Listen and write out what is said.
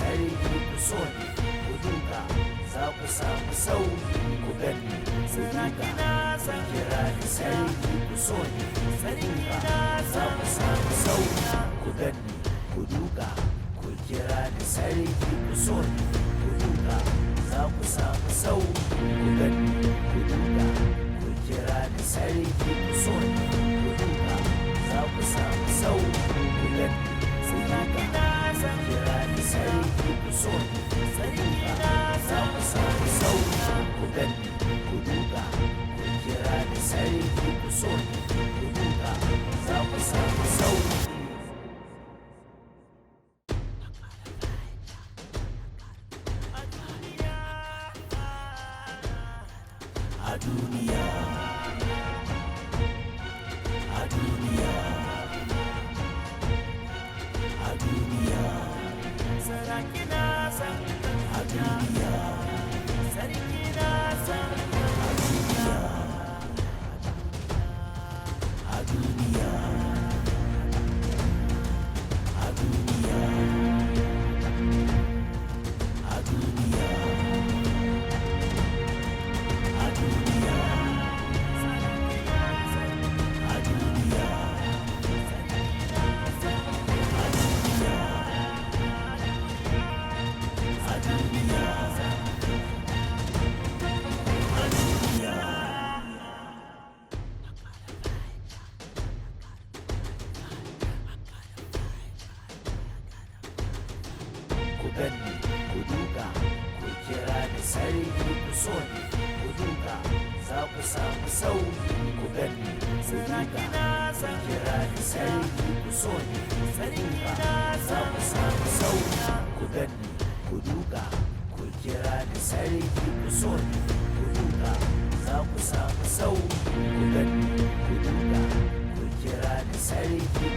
Sarki, ku so ni, ku duka, za ku samu sauyi. Ku ganni, ku duka, ku kira ni sarki. Ku so ni, ku duka, za ku samu sauyi. Ku ganni, ku duka, ku kira ni sarki. Ku so ni, ku duka, za ku samu sauyi. Ku ganni, ku duka, ku kira ni sarki. Ku so ni, ku duka, za ku samu sauyi. Ku ganni, ku duka, ku kira ni sarki. Ku so ni, ku duka, za ku samu sauyi. Ku ganni, ku duka, ku kira ni sarki. Ku so ni, ku duka, za ku samu sauyi. A duniya, a duniya, a duniya, Sarki na san a duniya, sarki na san a duniya, a duniya, a duniya, a duniya, a duniya, a duniya, a duniya, a duniya, a duniya. Ku ganni, ku duka, ku kira ni sarki. Ku so ni, ku duka, za ku samu sauyi. Ku ganni, ku duka, ku kira ni sarki. Ku so ni, ku duka, za ku samu sauyi. Ku ganni, ku duka, ku kira ni sarki. Ku so ni, ku duka, za ku samu sauyi. Ku ganni, ku duka, ku kira ni sarki.